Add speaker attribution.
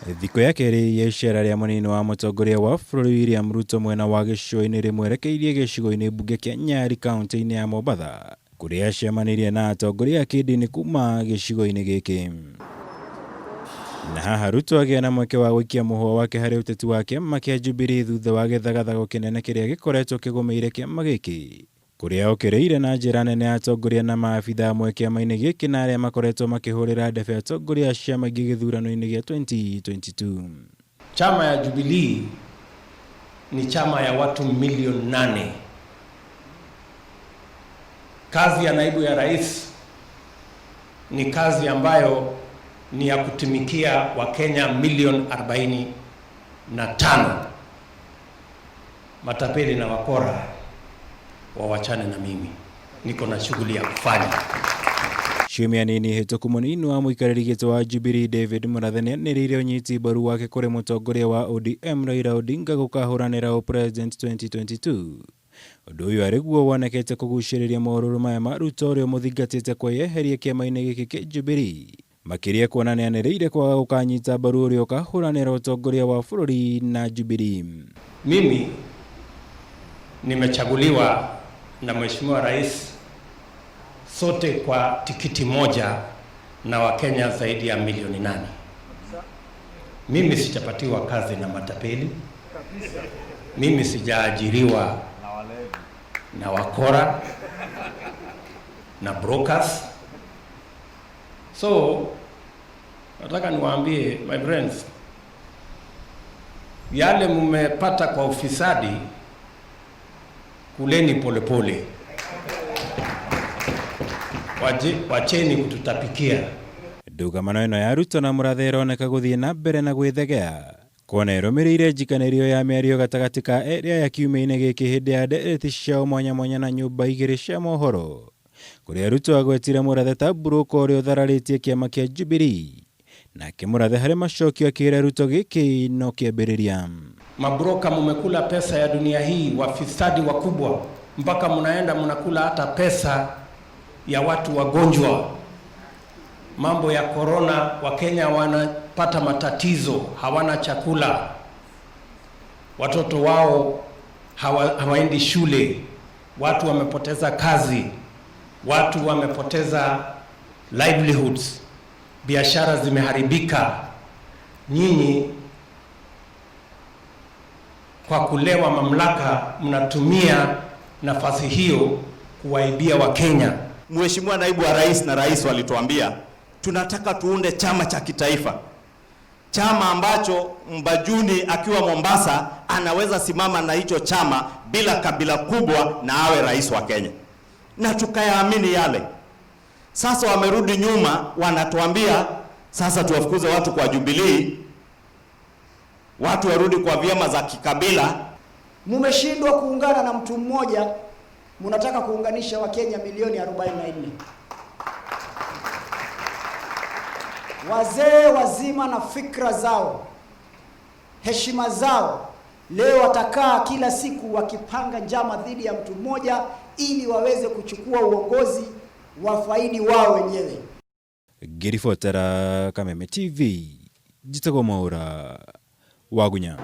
Speaker 1: Thikũ ya kerĩ ya icera rĩa mũnini wa mũtongoria wa bũrũri William Ruto mwena wa gĩcũa-inĩ rĩmwerekeirie gĩcigo-inĩ mbunge kĩa Nyali kaunti-inĩ ya Mombatha kũrĩa acemanirie na atongoria a kĩndini kuma gĩcigo-inĩ gĩkĩ. Na haha Ruto agĩa na mweke wa gũikia mũhũa wake harĩ ũteti wa kĩama kĩa Jubilee thutha wa gĩthagathago kĩnene kĩrĩa gĩkoretwo kĩgũmĩire kĩama gĩkĩ kũrĩa okĩrĩire na njĩra nene atongoria na maabitha amwe kĩama-inĩ gĩkĩ na arĩa makoretwo makĩhũrĩra ndebe atongoria a ciama ingĩ gĩthurano-inĩ gĩa 2022.
Speaker 2: Chama ya Jubilee ni chama ya watu milioni 8. Kazi ya naibu ya rais ni kazi ambayo ni ya kutumikia Wakenya milioni 45. Matapeli na wakora wawachane na mimi, niko na shughuli ya kufanya.
Speaker 1: Ciumia nini hĩtũku mũnini wa mũikarĩri gĩtĩ wa Jubilee David Murathe nĩanĩrĩire ũnyiti mbaru wake kũrĩ mũtongoria wa ODM Raila Odinga gũkahũranĩra ũpresident 2022. Ũndũ ũyũ arĩ guo wonekete kũgucĩrĩria mohũrũro maya ma Ruto ũrĩa ũmũthingatĩte kwĩyeheria kĩama-inĩ gĩkĩ kĩa Jubilee makĩria kuona nĩanĩrĩire kwaga gũkanyita mbaru ũrĩa ũkahũranĩra ũtongoria wa bũrũri na Jubilee.
Speaker 2: Mimi nimechaguliwa na Mheshimiwa Rais sote kwa tikiti moja na Wakenya zaidi ya milioni 8. Mimi sijapatiwa kazi na matapeli. Mimi sijaajiriwa na wakora na brokers. So nataka niwaambie my friends, yale mmepata kwa ufisadi, kuleni polepole. Wacheni kututapikia.
Speaker 1: Ndũgamano ĩno ya Ruto na Murathe ĩroneka gũthiĩ na mbere na gwĩthegea kuona ĩrũmĩrĩire njikanĩrio ya mĩario gatagatĩ ka erĩ aya kiumia-inĩ gĩkĩ hĩndĩ ya ndereti ciao mwanya mwanya na nyũmba igĩrĩ cia mohoro kũrĩa Ruto agwetire Murathe ta broker ũrĩa ũthararĩtie kĩama kĩa Jubilee nake Murathe harĩ macokio akĩra Ruto gĩkĩ no kĩambĩrĩria.
Speaker 2: Mabroka mumekula pesa ya dunia hii, wafisadi wakubwa, mpaka mnaenda mnakula hata pesa ya watu wagonjwa. Mambo ya corona, Wakenya wanapata matatizo, hawana chakula, watoto wao hawaendi shule, watu wamepoteza kazi, watu wamepoteza livelihoods, biashara zimeharibika. Nyinyi kwa kulewa mamlaka mnatumia nafasi hiyo kuwaibia Wakenya.
Speaker 3: Mheshimiwa Naibu wa Rais na Rais walituambia tunataka tuunde chama cha kitaifa, chama ambacho Mbajuni akiwa Mombasa anaweza simama na hicho chama bila kabila kubwa na awe rais wa Kenya, na tukayaamini yale. Sasa wamerudi nyuma, wanatuambia sasa tuwafukuze watu kwa Jubilee, watu warudi kwa vyama za kikabila.
Speaker 4: Mumeshindwa kuungana na mtu mmoja, mnataka kuunganisha Wakenya milioni 44. Wazee wazima na fikra zao, heshima zao, leo watakaa kila siku wakipanga njama dhidi ya mtu mmoja ili waweze kuchukua uongozi wafaidi wao wenyewe.
Speaker 1: Ngĩribotera Kameme TV, njĩtagwo Mwaũra Wagunya.